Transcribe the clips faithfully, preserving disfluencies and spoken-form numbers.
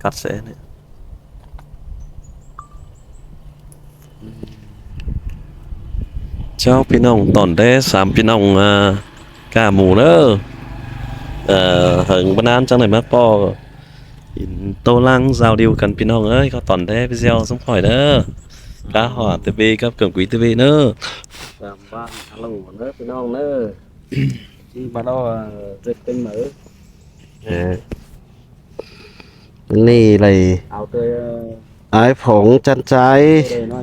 Bắt xe ꞌnị. Chảu ꞌpi ꞌnọng, tỏn đé sam ꞌpi ꞌnọng, a, ꞌca mu ꞌnớ. Ơ, hơng báu ꞌnán chắng đảy ꞌmá ꞌpo. Ín tô lăng giao điêu căn ꞌpi ꞌnọng ới, ꞌcọ tỏn đé video ꞌsúm khỏi ꞌnớ. Cá họa tê vê cắp Cẩm Quý tê vê ꞌnớ. Cảm ơn, alo ꞌnớ ꞌpi ꞌnọng ꞌnớ. Chứ mà nó, ờ, dịch tinh mà ứ. Ơ. ꞌNị đảy Áo tươi, ờ, ải phóng chăn chai. Tươi đây nó.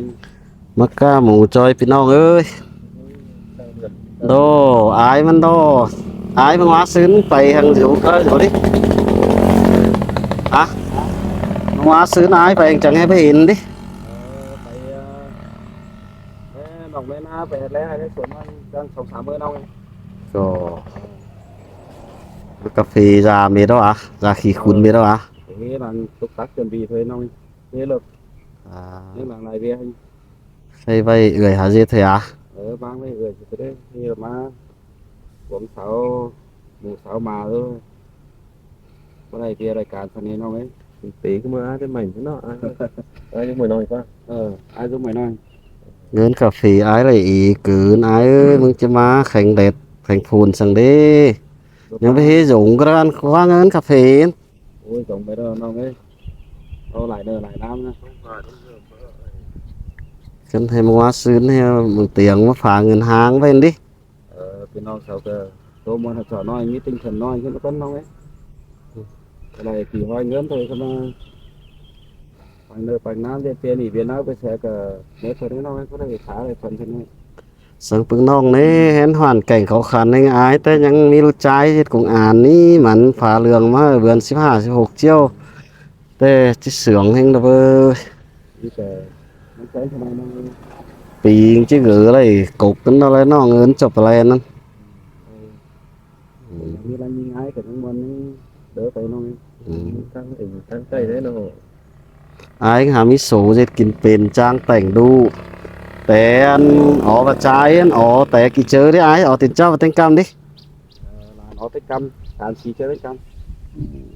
ꞌMá ꞌca mu ꞌchoi ꞌpi ꞌnọng ới. Đô, ải ꞌmắn đô. Ải ꞌmắn ꞌmá ꞌsướng pay hăng dú ꞌcọ dú đi. Hả? ꞌMắn ꞌmá ꞌsướng ải pay hăng chắng hé pay hên đi. Ờ, pay, ờ, ê, ꞌnọng ꞌmé ꞌná pay hên lé hai cái cuốn nó đang sống sáng mơ ꞌnọng. Rồi. Cà phê già mệt đó à? Già khỉ khún mệt đó à? Thế là túc tắc chuẩn bị thôi ꞌnọng. Thế là À. Những làng này về anh. Thế vậy ưới hả dệt thôi à? Ờ, mang về ưới chứ thế. Thì là má cuốn sáu, mù sáu mà thôi. Bữa nay kia rải can phần hên ꞌnọng ới. Tí ꞌcọ ꞌmưa ải té mảy ꞌnớ. Ải, ải dú mảy ꞌnọi ꞌquá. Ờ, ải dú mảy ꞌnọi. ꞌNgớn cà phê ải đảy ꞌí cứn ải ới, ꞌmứng ꞌchí ꞌmá kheng đét, kheng phôn săng đế. ꞌNhắng pay hế dống ꞌcọ ꞌlạ ꞌquá ꞌngớn cà phê. Ôi, dống mệt đó ꞌnọng ới. Ô, lai ꞌnớ, lai ꞌnám ꞌnớ. ꞌCắn hên ꞌmá ꞌsướng hên ꞌmá tiếng ꞌmá phá ngân hàng ꞌvén đi. Ờ, ꞌpi ꞌnọng sau ꞌcọ tô ꞌmuôn hảư ꞌchọ ꞌnọi, ꞌmí tinh thần ꞌnọi ꞌchớ ꞌnớ ꞌcốn ꞌnọng ới. Cái này thì hỏi ngớn thôi, không mà hỏi nợ phải ꞌnám, thì tiền thì Việt Nam bây giờ ꞌcọ mệt thôi đấy ꞌnọng ới, có thể thả lại phần thân thôi. Săng ꞌpứng ꞌnọng ꞌnị hên hoàn cảnh khó khăn ꞌnị ải té ꞌnhắng ꞌmí ꞌlụk ꞌchái ꞌdệt công an ꞌnị mẳn phả lương ꞌmá bươn síp hả síp hốc triệu. Té ꞌchí sương ꞌhéng đa bơ. Đi kể, nó cháy thế này nó Píng ꞌchí gửi ꞌlạy cốc ꞌcắn ꞌnọ ꞌlạy ꞌnọng ꞌngớn chộp ꞌlạy ꞌnặn. Đi lăng đi ngái kể ꞌnọng ꞌmuôn ꞌnớ, đớ pay ꞌnọng ới. Ừ. Căng tỉnh, căng cày đấy nó. Ải hả ꞌmí số ꞌdệt kin pên chang tẻng ꞌlụk. Té ăn ó ꞌva ꞌchái ăn ó té kỉ ꞌchớ đi ải, ó tiên ꞌchạu ꞌva téng ꞌcắm đi. Ờ, là nó téng ꞌcắm, tám chín ꞌchớ téng ꞌcắm.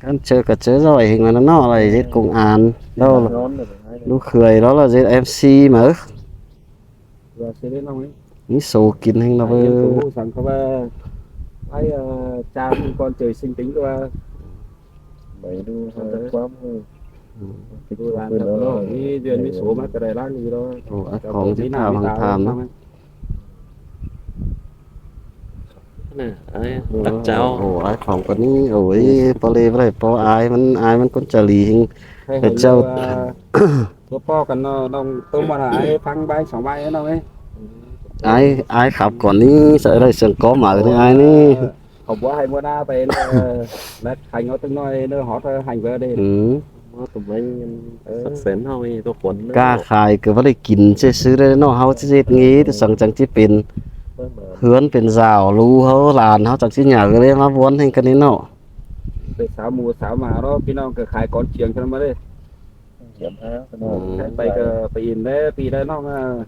ꞌCắn ꞌchớ ꞌcọ ꞌchớ ꞌdệt hên ꞌmắn ꞌnọ ꞌlạy ꞌdệt công an. Đó là Nón rồi phải hai đứa. ꞌLụk khưới đó là ꞌdệt em xê mà. Và sẽ đến ꞌnọng ới. ꞌMí số kin ꞌhéng đa Ai bơ. Em số sẵn có ba, ai, ờ, cha con trời sinh tính của ba. Bảy đu, ờ, hai đứa quắm. Ừ. Cái đu làm quên thật đó đó. Rồi. Đi duyên ꞌmí số mà cái này lắm gì đó. Ồ, ải phóng ꞌchí thả hăng tham ꞌnớ. Nè, ải, ôi, bắt cháu. Ôi, ải phóng ꞌcọ ꞌnị, ôi, ꞌpo lê ꞌva đảy ꞌpo ải ꞌmắn, ải ꞌmắn ꞌcốn chả lì hên. Hay hên ꞌchạu. Ơ, tua ꞌpo căn ꞌnọng, ꞌnọng tô ꞌmuôn hả ải phắng bài, song bài ꞌnọng ới. Ải, ải khắp ꞌcọ ꞌnị, sảy đảy sương có mả ꞌnị ải ꞌnị. Ơ, khảu báu hay ꞌmuôn ꞌná pay, ơ, lét hành ó tưng ꞌnọi, ꞌnớ hót, ơ, hành ꞌva đi. Ừ. Ơ, tụm bánh, ơ, sắp xén ꞌhụ ꞌnị, tô khuôn ꞌnớ. Cá khai ꞌcọ ꞌva đảy kin ꞌchớ ꞌsứ đảy ꞌnọ, ꞌháu ꞌchí ꞌdệt ꞌnị, té săng chắng ꞌchí pên ꞌhướn pên dảo ꞌlụk ꞌháu, lan ꞌháu chắng ꞌchí nhả ꞌcọ đảy ꞌmá ꞌmuôn ꞌhéng ꞌcọ ꞌnị ꞌnọ. Pay sáo mù sáo mà đó, ꞌpi ꞌnọng ꞌcọ khai cón chiêng ꞌchớ ꞌnặn ꞌmá đê. Chiêng hả? Ừ. Pay ꞌcọ, pay in đé, pi đé ꞌnọng, ơ,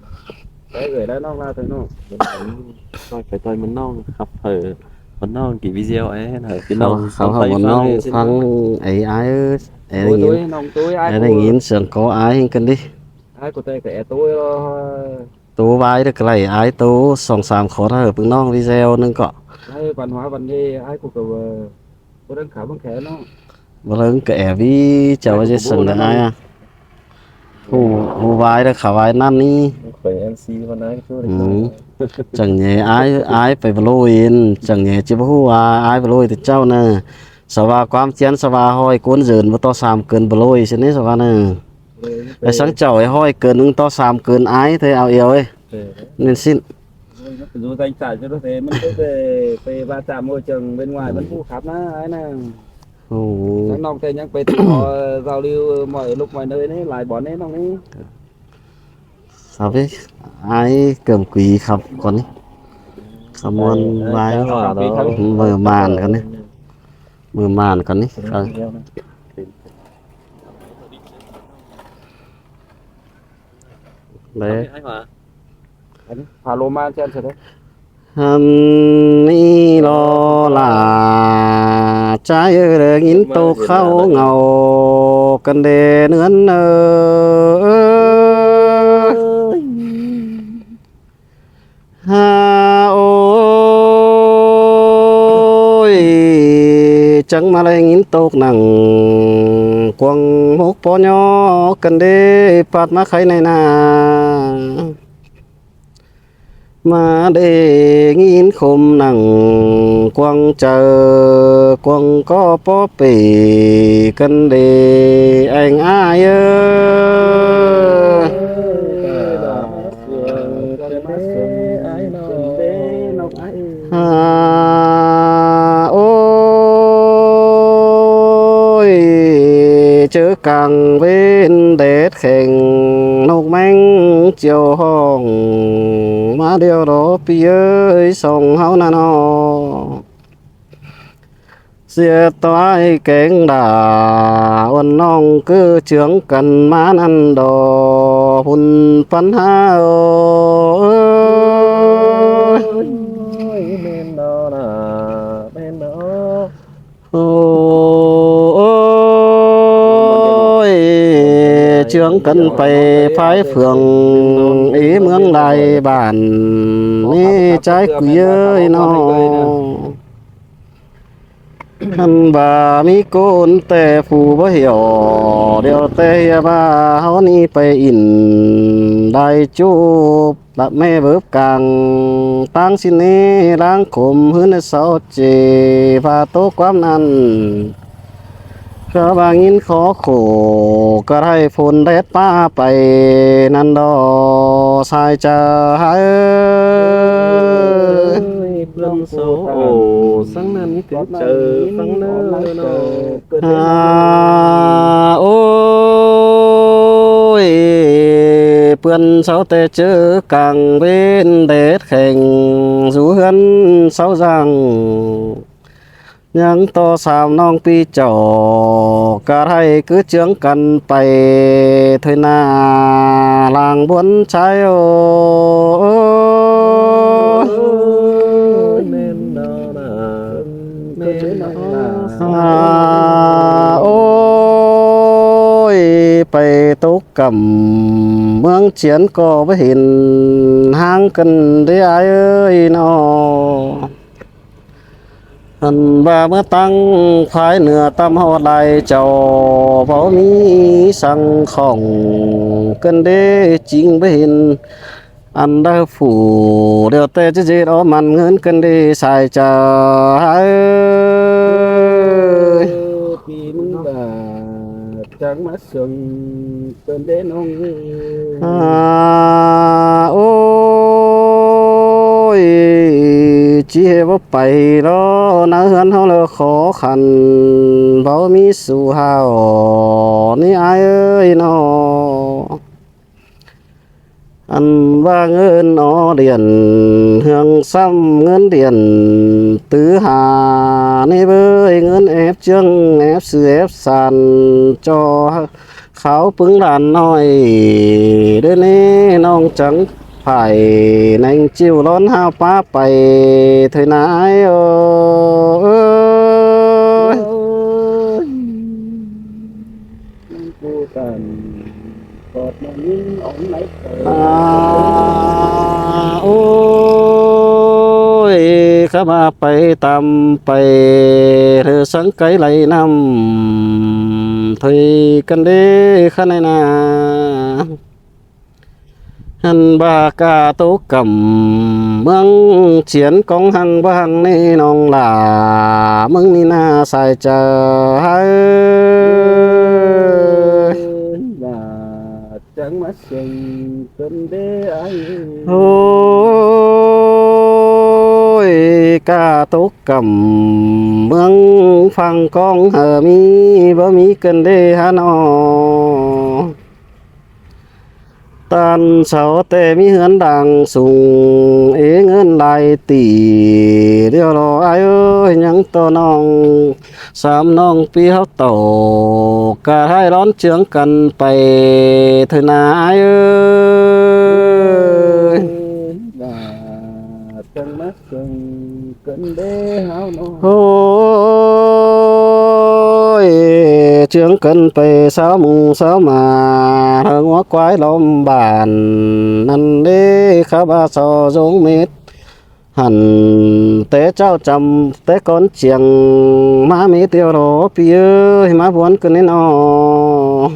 đé ưới đé ꞌnọng ꞌva thôi ꞌnọng. Tôi phải tôi mắm ꞌnọng, khắp hở mắm ꞌnọng kỉ video ải, hả ꞌpi ꞌnọng khắp hở mắm ꞌnọng phắng ải ải ới, ải đảy ꞌnghín sương có ải ꞌhéng ꞌcọ đi. Ải ꞌcọ té ꞌcọ é tôi ꞌló. Tô ꞌva đảy ꞌcọ ải tô song sam khót hả ꞌpứng ꞌnọng video ꞌnưng ꞌcọ. Ải văn hóa văn nghệ, ải ꞌcọ ꞌcọ, ơ, ꞌcọ đang khả ꞌmướng khé ꞌnớ. Bơ lăng ꞌcọ é ꞌviạk ꞌchọ ꞌva ꞌchí sương đảy ải à. Hú, hú ꞌva đảy khả ꞌva ꞌnặn ꞌnị. Khởi em xê văn ải ꞌchớ đảy. Ừ. Chắng ꞌnhé ải, ải pay bơ ꞌlội, chắng ꞌnhé ꞌchí báu hú ꞌva ải bơ ꞌlội té ꞌchạu ꞌnớ. Sa ꞌva ꞌquám ꞌchiến, sa ꞌva ꞌhọi ꞌcốn dươn bơ ꞌto sam cơn bơ ꞌlội ꞌsịn ꞌnị sa ꞌva ꞌnớ. Ải săng ꞌchọ ꞌhọi cơn ưng ꞌto sam cơn ải ꞌtẹ au iêu ải. Nên ꞌsịn. Dù danh trại cho nó thế, ꞌmắn có thể phải va chạm môi trường bên ngoài, ꞌmắn hú khắp ꞌnớ, ải ꞌnớ. Ồ. Sáng ꞌnọng ꞌtẹ ꞌnhắng pay tỏ giao lưu mọi lúc mọi nơi ꞌnớ, lai bón ꞌnớ ꞌnọng ꞌnớ. Sắp đi, ải Cẩm Quý khắp ꞌcọ ꞌnị. Khắp ꞌmuôn ải, ải vai. Chào, chào, chào, chào. Mở màn ꞌcọ ꞌnị. Mở màn ꞌcọ ꞌnị. Chào. Đấy. Hăn ꞌnị lo lả ꞌchái ơ, đảy ꞌnghín tô khảu ngao căn đê nướn ơi. Ha ôi, chắng ꞌmá ꞌlé ꞌnghín tốc nẳng cuông mốc ꞌpo ꞌnhó căn đê pát ꞌmá khay ꞌnị ꞌna. ꞌMá đê ꞌnghín khôm nẳng cuông chaư, cuông ꞌcọ ꞌpo pể căn đê ꞌéng ai ơ. Ha ôi, ꞌchớ cang ꞌvến đét kheng, ꞌnộc ꞌmeng chiêu hong ꞌmá điêu đó ꞌpi ơi song ꞌháu ꞌna ꞌno. ꞌSiết ꞌtoi kéng đả ôn ꞌnọng ꞌcứ ꞌchương căn ꞌmá ꞌnặn đó phun pắn ha ơi. Ôi, ꞌchương căn pay phái phường ế ꞌmướng lai bản ế ꞌchái quí ơi ꞌno. ꞌNặn ꞌva ꞌmí ꞌcốn ꞌtẹ phủ báu hiẻo, điêu ꞌtẹ ꞌhiạk ꞌva ꞌháu ꞌnị pay ỉn lai chốp lắp ꞌme bớp cang, ꞌtáng ꞌsịn ꞌnị ꞌláng khôm ꞌhướn sau ꞌchê ꞌva ꞌtố ꞌquám ꞌnặn. ꞌCọ ꞌva ꞌnghín khó khổ ꞌcọ ꞌhại phôn đét ꞌpá pay ꞌnặn đó sai chaư ꞌhại ơi. Ôi, ꞌpưa sau ổ sắng ꞌnặn ꞌmí té chaư phắng ꞌnớ ꞌno. Ha ôi, ꞌpưa sau té ꞌchớ cang ꞌvến đét kheng, dú ꞌhướn sau dang ꞌnhắng ꞌto sam ꞌnọng ꞌpi chảu, ꞌcọ ꞌhại ꞌcứ ꞌchương căn pay thôi ꞌna lăng ꞌbuốn ꞌchái ơi. Ha ôi, pay tốc cắm ꞌmướng chiến ꞌcọ báu hên ꞌháng căn đê ai ơi ꞌno. ꞌNặn ꞌva ꞌmứa ꞌtáng khuái nưa ꞌtăm ꞌhọt lai chảu, báu ꞌmí săng khỏng căn đê chính báu hên. Ăn đaư phủ điêu ꞌtẹ ꞌchí ꞌdệt ók mẳn ꞌngớn căn đê sai chaư ꞌhại ơi. Ơ, ꞌpi ꞌmứng ꞌva chắng ꞌmá sương căn đê ꞌnọng ơi. Ha ôi, ꞌchí ꞌhế báu pay ꞌlo, ꞌná ꞌhướn ꞌháu ꞌlẹo khó khăn, báu ꞌmí su hao ꞌnị ai ơi ꞌno. Ăn ꞌva ꞌngớn ók điện, hương sắm ꞌngớn điện tứ hả ꞌnị bới ꞌngớn ép ꞌchương ép sư ép san ꞌchọ kháo ꞌpứng đàn ꞌnọi. Đơi ꞌnị ꞌnọng chắng phải ꞌneng ꞌchịu ꞌlón ꞌhao ꞌpá pay thôi ꞌna ai ơi. À, ôi, khắp mà pay tăm pay, ꞌlẹo săng cáy lay năm, thôi căn đê khăn ꞌnị ꞌna. Ăn ꞌva ꞌcọ tốc cắm ꞌmướng chiến ꞌcóng hăng báu hăng ꞌnị ꞌnọng lả, ꞌmướng ꞌnị ꞌna sai chaư ꞌhại ơi. Chắng ꞌmá sương căn đê ai. Ôi, ꞌcọ tốc cắm ꞌmướng phăng ꞌcóng hả ꞌmí, báu ꞌmí căn đê hả ꞌno. ꞌTan sau ꞌtẹ ꞌmí ꞌhướn đang sung, ế ꞌngớn lai tỉ, điêu ꞌlo ai ơi, ꞌnhắng ꞌto ꞌnọng sam ꞌnọng ꞌpi ꞌháu tảu, ꞌcọ ꞌhại ꞌlón ꞌchương căn pay thôi ꞌna ai ơi. Ôi, ꞌchương căn pay sáu mùng sáu mà, ꞌhướng ꞌmá quái lom bản. ꞌNặn đế khắp ꞌva so dống mết hẳn, té ꞌchạu chăm té cón chiêng ꞌmá mết ꞌtiêu lỏ ꞌpi ơi, ꞌmá buôn căn ꞌnị ꞌnọ.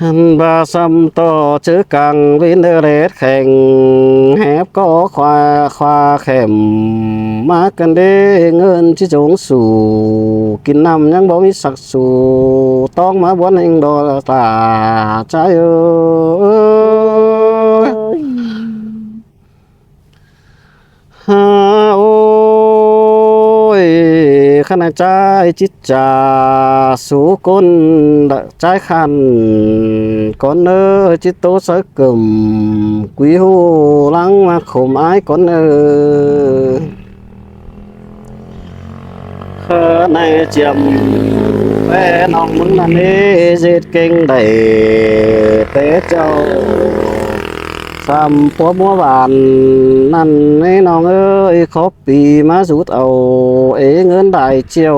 ꞌNặn ꞌva săm ꞌto ꞌchớ cang ꞌvến đe lét kheng, hép ꞌcọ khóa, khóa khẻm ꞌmá căn đế ꞌngớn ꞌchí dống sủ, kin ꞌnặm ꞌnhắng báu ꞌmí sặc sủ, ꞌtóng ꞌmá buôn ꞌhêng đo tả ꞌchái ơi. Ha ôi, khăn ꞌchái chít cha sú ꞌcốn ꞌchái khăn cón ꞌnớ, chít ꞌtố sáư cơm quí ꞌhụ ꞌláng ꞌmá khôm ải cón ꞌnớ. Khăn ꞌnị chiêm ꞌpé ꞌnọng ꞌmứng ꞌnặn ꞌnị ꞌdệt kéng đảy té ꞌchạu săm púa ꞌmúa bản ꞌnặn ꞌnị ꞌnọng ơi, khóp pi ꞌmá dút au ꞌngớn đai ꞌchiêu,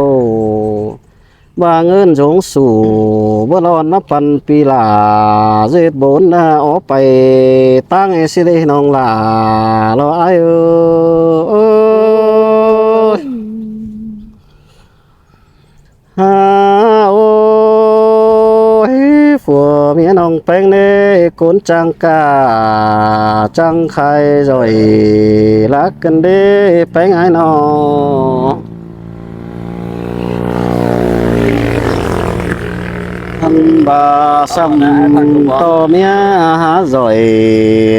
ꞌva ꞌngớn dống sủ báu ꞌlọn ꞌmá păn pi lả ꞌdệt bốn ꞌnớ ók pay ꞌtáng ꞌsịt ꞌnọng lả lo ải ơi. Ha ôi, phua ꞌmía ꞌnọng ꞌpéng ꞌnị ꞌcốn chang ca chang khai doi lác căn đế ꞌpéng ải ꞌnọ. ꞌNặn ꞌva săm ꞌto ꞌmía hák doi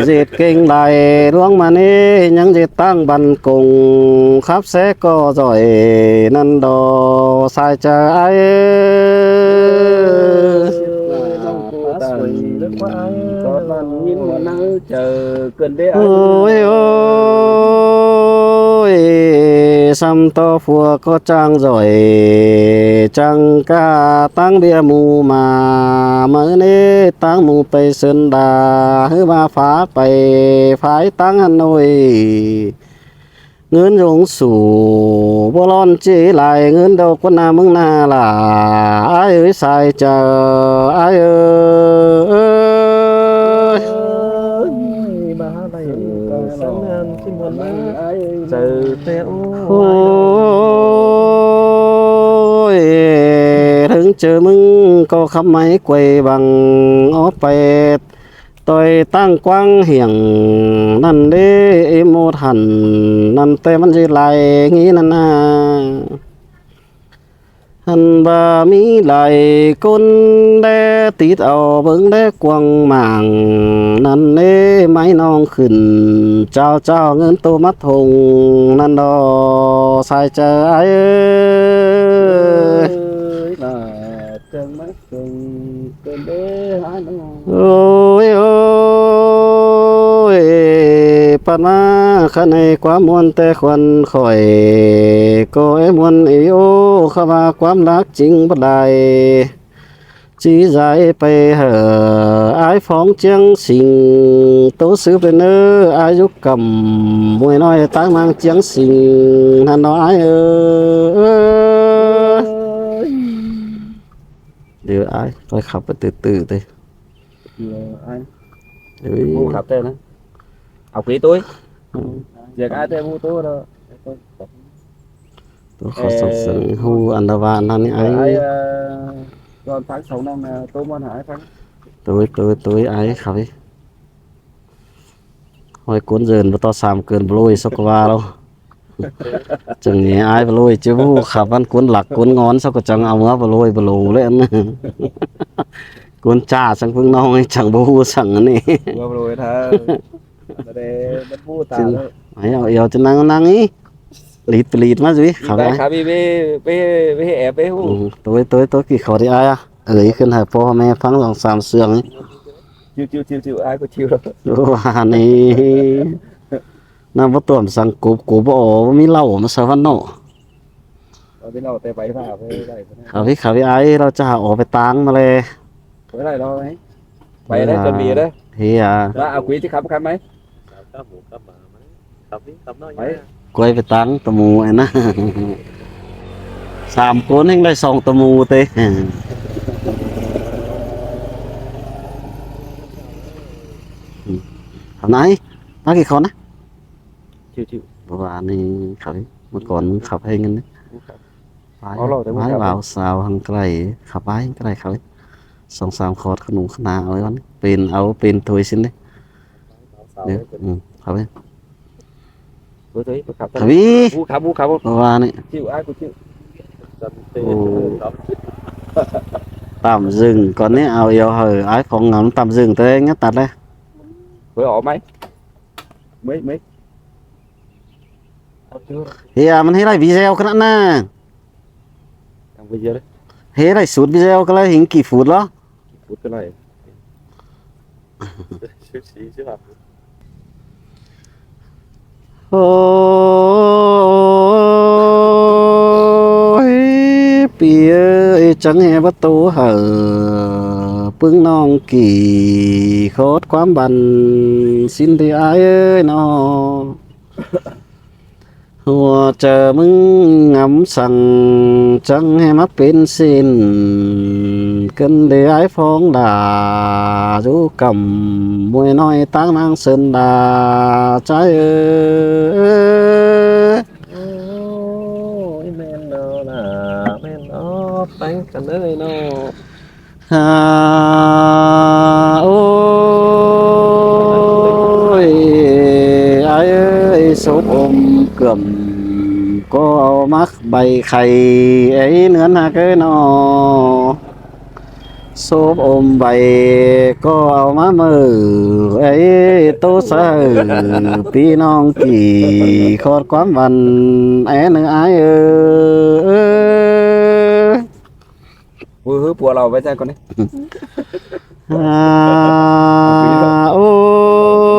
ꞌdệt kéng lai ꞌluống ꞌmá ꞌnị ꞌnhắng ꞌdệt ꞌtáng băn công khắp ꞌsé ꞌcọ doi ꞌnặn đo sai chaư ải. Ôi ôi, săm ꞌto phua ꞌcọ chang doi chang ca ꞌtáng ꞌviạk ꞌmu mà, ꞌmự ꞌnị ꞌtáng ꞌmu pay Sơn La ꞌhứ ꞌva phá pay phái ꞌtáng Hà Nội. ꞌNgớn dống sủ báu ꞌlọn ꞌchí lai ꞌngớn đao ꞌcốn ꞌna ꞌmướng ꞌna lả ải ơi, sai chaư ải ơi. Ôi, ꞌhướng chaư ꞌmứng ꞌcọ khắp ꞌmá quay bằng ók pay ꞌtoi ꞌtáng ꞌquáng hiẻng ꞌnặn đế ꞌếm ꞌmột hẳn ꞌnặn ꞌtẹ ꞌmắn ꞌdệt lai ꞌngí ꞌnặn ꞌna. Hẳn ꞌva ꞌmí lai ꞌcốn đé tít au bớng đé quăng mảng ꞌnặn đế ꞌmá ꞌnọng khửn chao chao ꞌngớn tô mắt hông ꞌnặn đo sai chaư ải ơi. Ôi ôi, păn ꞌmá khăn ꞌnị ꞌquám ꞌmuôn ꞌtẹ khuôn khỏi ꞌcọ é ꞌmuôn ꞌi ꞌô, khắp ꞌva ꞌquám lác chính bát lai ꞌchí dai pay hảư ải phóng chiêng sing, tô sứ pên ꞌnớ ải dúc căm muối ꞌnọi ꞌtáng ꞌmáng chiêng sing ꞌnặn đo ải ơi. Điêu ải, ải khắp ꞌva từ từ đi. Ôi. Ú khắp ꞌtẹ ꞌnớ. Au quí ꞌtối. Ư. Dạy ải ꞌtẹ ú ꞌtối đó. Tôi khó sẵn sàng hú ăn đa ꞌva ꞌnặn ꞌnị ải. Ải, ơ, ꞌchọn tháng sáu năm, ơ, ꞌtố ꞌmuôn hả ải tháng. Tôi, tôi, tôi ải khắp đi. Hỏi ꞌcốn dơn báu ꞌto sam cơn báu ꞌlôi sốc ꞌva lo. Chắng ꞌnị ải báu ꞌlôi chứ ꞌva khắp ꞌvắn ꞌcốn lắc ꞌcốn ngón sốc ꞌcọ chắng au ꞌmá báu ꞌlôi báu ꞌlô ꞌlẹo ꞌnớ. ꞌCốn cha chắng ꞌpứng ꞌnọng chắng báu ꞌhụ săng ꞌnị. Báu ꞌlôi tha. Ải au, au chứ ꞌnăng ꞌnăng ꞌnị. Lịt lịt ꞌmá dú khắp ải. Khắp ꞌi báu, báu, báu ép báu ꞌhụ. Ư, tôi, tôi, tôi kỉ khỏi đi ải à. Ơi khửn hảư ꞌpo ꞌme ꞌphắng dong sam sương ꞌnị. Chiu, chiu, chiu, chiu, ải ꞌcọ chiu. Ua ꞌnị. ꞌNặn báu tuôm săng cốp, cốp báu ổ, báu ꞌmí ꞌlạu ꞌmá sau ꞌvắn ꞌnọ. Khắp đi, khắp đi ải, ꞌlẹo chả ổ pay ꞌtáng ꞌmá ꞌlẹ. Pay ꞌnớ, chuẩn bị ꞌnớ. Hía. Au quí ꞌchí khắp khắp ꞌmá. Quay pay ꞌtáng tô ꞌmu ꞌnị ꞌnớ. Tam ꞌcốn ꞌhếng đảy song tô mu ꞌtẹ. Khảu ꞌnị, bác kỉ khảu ꞌnị. Chịu, chịu. Báu ꞌva ꞌnị khảu ꞌnị, ꞌmự ꞌcốn khảu ꞌhếng ꞌnị. Bái, bái báo sao hăng ꞌcọ đảy, khảu bái hăng ꞌcọ đảy khảu ꞌnị. Song sam khót khảu ꞌnung khảu ꞌná ꞌlới ꞌvắn. Pên au, pên thôi ꞌsịn ꞌnị. Khảu ꞌnị. Thôi, thôi, khảu ꞌnị. Báu ꞌva ꞌnị. Chịu, ai ꞌcọ chịu. Tạm dừng ꞌcốn ꞌnị, au, au hảư ải phóng ngắm tạm dừng ꞌtẹ ꞌngá tắt ꞌlẹ. Thôi, ók ꞌmạy. Mấy, mấy. Hía, ꞌmắn hế đảy video ꞌcọ ꞌnặn ꞌnớ. Hế đảy sút video ꞌcọ ꞌlới, hính kỉ phút ꞌló. Kỉ phút ꞌcọ ꞌlới. Ôi, pi ơi, chắng hé bắt tô hở, ꞌpứng ꞌnọng kỉ khót ꞌquám băn, ꞌsịn đi ải ơi nó. ꞌHụ chaư ꞌmứng ngắm săng chắng hé ꞌmá pên ꞌsịn, ꞌcứn đi ải phóng đa, dú căm ꞌmuôi ꞌnọi ꞌtáng ꞌnáng sơn đa, ꞌchái ơi. Ôi, ꞌmen nó ꞌnạ, ꞌmen nó, ꞌtếng căn ới nó. Ha, ôi, ải ơi, sốp ôm cườm, ꞌcọ au mắc bảy khay, ới ꞌnướn hák ới nó. Sốp ôm bảy, ꞌcọ au ꞌmá ꞌmự, ới tô saư, pi ꞌnọng kỉ khót ꞌquám băn, ới ꞌnị ải ơi. Ui, hứ, pua lau bái ꞌchái ꞌcốn ꞌnị. Ha, ôi,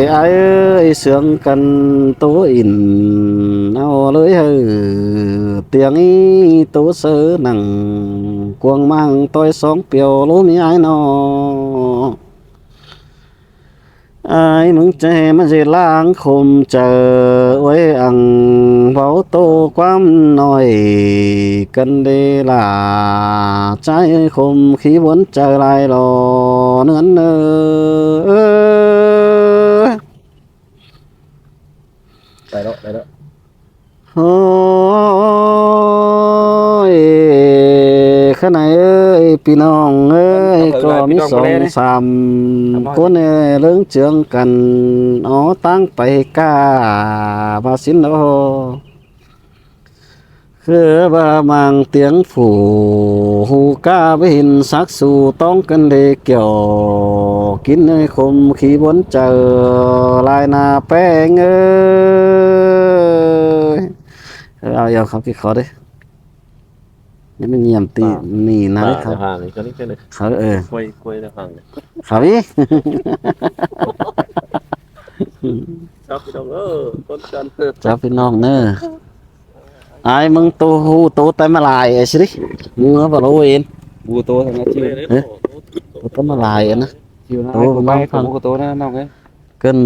ải ơi, sương căn tô in, au ꞌlới hảư, tiếng ꞌí tô saư nẳng, cuông ꞌmáng ꞌtoi song piêu ꞌlố ꞌmí ải nó. Ải ꞌmứng ꞌchí ꞌmá ꞌdệt ꞌláng khôm chaư, uối ăn báu tô ꞌquám ꞌnọi, căn đê lả ꞌchái ơi khôm khí bón chaư lai lo ꞌnướn ơ. Đảy ꞌló, đảy ꞌló. Ôi, khá ꞌnị ơi, pi ꞌnọng ơi, ꞌcọ ꞌmí song sam ꞌcốn ơi, ꞌlớng ꞌchương căn, ók ꞌtáng pay ꞌcạ, ꞌva ꞌsịn ꞌnớ. ꞌCọ ꞌva ꞌmáng tiếng phủ, ꞌhụ ꞌcạ báu hên sắc su, ꞌtóng căn đê kiẻo, kin ơi khôm khí bón chaư, lai na ꞌpéng ơi. Ơ, au, au, khảu kỉ khót đé. ꞌNéo ꞌmá ꞌnhám ꞌtị, ꞌnị ꞌnớ khảu. Khảu, ơ. Khảu ꞌí. Chào ꞌpi ꞌnọng ꞌnớ. Ải ꞌmứng tô ꞌhụ tô ꞌtẹ ꞌmá lai ꞌsịn đi. ꞌMứng ꞌva ꞌlố ên. Tô ꞌtẹ ꞌmá lai ên ꞌnớ. Tô ꞌmá ꞌmá ꞌphắng. Căn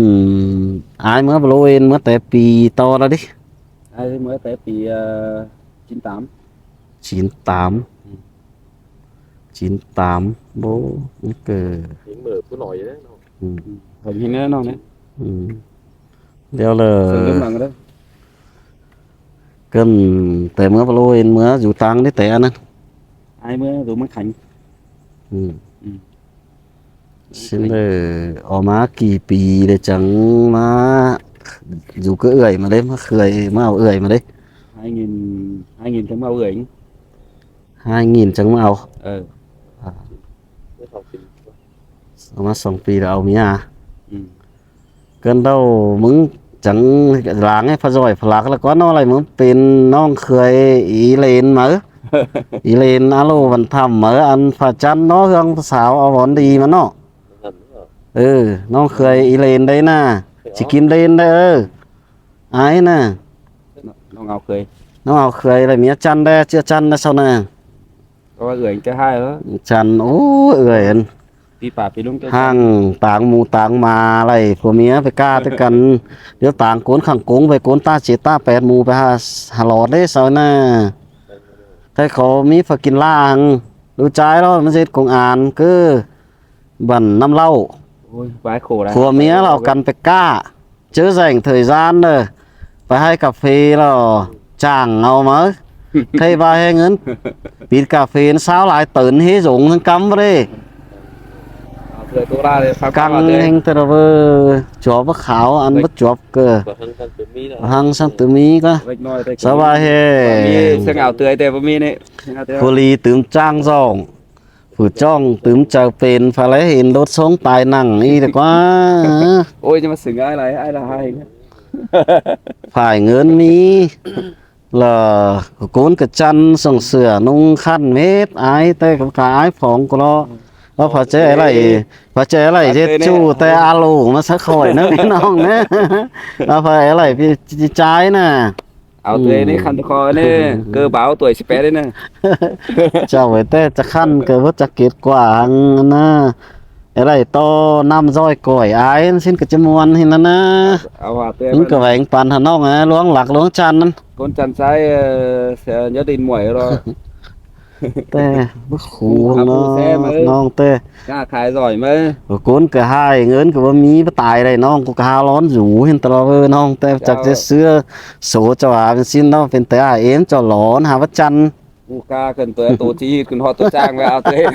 ải ꞌmá ꞌva ꞌlố ên ꞌmá ꞌtẹ pi ꞌto ꞌlạ đi. Ải ꞌmá ꞌtẹ pi, ơ, chín tám. Chín tám. Chín tám, bố, ꞌcọ. Hên ꞌmự ꞌpứng ꞌnọi ꞌnớ. Hên ꞌnớ ꞌnọng ꞌnớ. Đéo lơ. Căn ꞌtẹ ꞌmá ꞌva ꞌlố ên ꞌmá dú ꞌtáng đé ꞌtẹ ꞌnặn. Ải ꞌmá dú ꞌmá Khánh. Sim đé, au ꞌmá kỉ pi đé chắng ꞌmá dú ꞌcọ ưởi ꞌmá đé, ꞌmá khưai, ꞌmá au ưởi ꞌmá đé. Hai nghìn, hai nghìn chắng ꞌmá au ưởi. Hai nghìn chắng ꞌmá au. Ờ. Au ꞌmá song pi đa au ꞌmía. Căn ꞌtố ꞌmứng chắng lăng ꞌhứ ꞌphạ ꞌdọi ꞌphạ ꞌlặc ꞌlạ ꞌcọ ꞌnọ lai ꞌmứng pên ꞌnọng khưai ꞌí lên máư. ꞌÍ lên a lô văn thăm máư ăn ꞌphạ chăn ꞌnọ ꞌhướng ꞌphạ sao au vón đi ꞌmá ꞌnọ. Ơ, ꞌnọng khưai ꞌí lên đé ꞌnạ. Chỉ kim lên đé ơ. Ải ꞌnạ. ꞌNọng au khưai. ꞌNọng au khưai lai ꞌmía chăn đé, ꞌchưa chăn đé sau ꞌnạ. Có ưởi thứ hai đó. Chăn, ô, ưởi ăn. Pí pả pí ꞌlung ꞌtẹ hăng táng mu táng ꞌmá ꞌlạy phua ꞌmía pay ꞌcạ ꞌtẹ căn. Điêu táng cốn khẳng cúng pay cốn ta chế ta pẹt mu pay hả, hả lọt đé sau ꞌnạ. Thây khảu ꞌmí pha kin ꞌla hăng. Đu ꞌchái ꞌlo ꞌmá ꞌdệt công an ꞌcứ băn ꞌnăm ꞌlẹo. Ôi, vãi khổ đấy. Phua ꞌmía ꞌlẹo căn pay ꞌcạ. Chứ dành thời gian đơ. Pay ꞌhại cà phê ꞌlo chang au máư. Thây ꞌva ꞌhê ꞌngớn pít cà phê ꞌnặn sáo lai tớn ꞌhế dống ꞌsướng ꞌcắm ꞌva đê. Áo tươi tô ra đấy, sao căng áo tươi? ꞌHéng ꞌtẹ ꞌva chuốp báu kháo ăn báu chuốp cơ. Hăng ꞌsướng ꞌtứ ꞌmí ꞌcọ. Sao ꞌva ꞌhê? ꞌSướng áo tươi tê báu ꞌmí ꞌnị. Phủ ꞌli tứm ꞌchang dỏng. Phủ ꞌchọng tứm chaư pên, pha lé hên đốt sống tài năng ꞌnị ꞌlẹo ꞌquá. Ôi, nhưng mà xứng ai là, ai là hai. Phải ꞌngớn ꞌmí. Lỏ cốn ꞌcọ ꞌchăn song sửa ꞌnung khăn mết ái ꞌtẹ ꞌcọ cả ái phóng ꞌcọ lo. Ơ, pha ꞌchớ ꞌlạy, pha ꞌchớ ꞌlạy ꞌdệt ꞌchu ꞌtẹ a lô ꞌmá sắc khỏi ꞌnớ ꞌpi ꞌnọng ꞌnớ. Ơ, pha ꞌlạy ꞌpi ꞌchái ꞌnạ. Áo tươi ꞌnị khăn tô kho ꞌnị, cơ báo tuổi sip pét ꞌnị. Chảu ꞌvạy ꞌtẹ ꞌchạ khăn ꞌcọ báu ꞌchạ kết quả hăng ꞌnạ. Ê, ꞌlạy ꞌto ꞌnăm ꞌdoi cỏi ái ꞌsịn ꞌcọ ꞌchí ꞌmuôn ꞌhịn ꞌnặn ꞌnạ. Áo họa tươi ꞌnặn ꞌcọ ꞌvạy păn hả ꞌnọng ꞌnạ, ꞌluống lắc ꞌluống chăn ꞌnặn. Cốn chăn sai, ờ, sẽ nhất định muội rồi. ꞌTẹ báu khủ hăng ꞌnọng ꞌtẹ. Cả khai giỏi mà. Cốn ꞌcọ ꞌhại, ꞌngớn ꞌcọ báu ꞌmí báu tai đảy ꞌnọng, ꞌcọ hao lón dú ꞌhịn ꞌtẹ lo ꞌnọng ꞌtẹ. Chắc ꞌchớ sứa số chảu hả pên ꞌsịn ꞌnọng pên té ải êm chảu lón hả báu chăn. U ca cần tuổi tổ chí hịt cần họ tổ trang với áo tươi.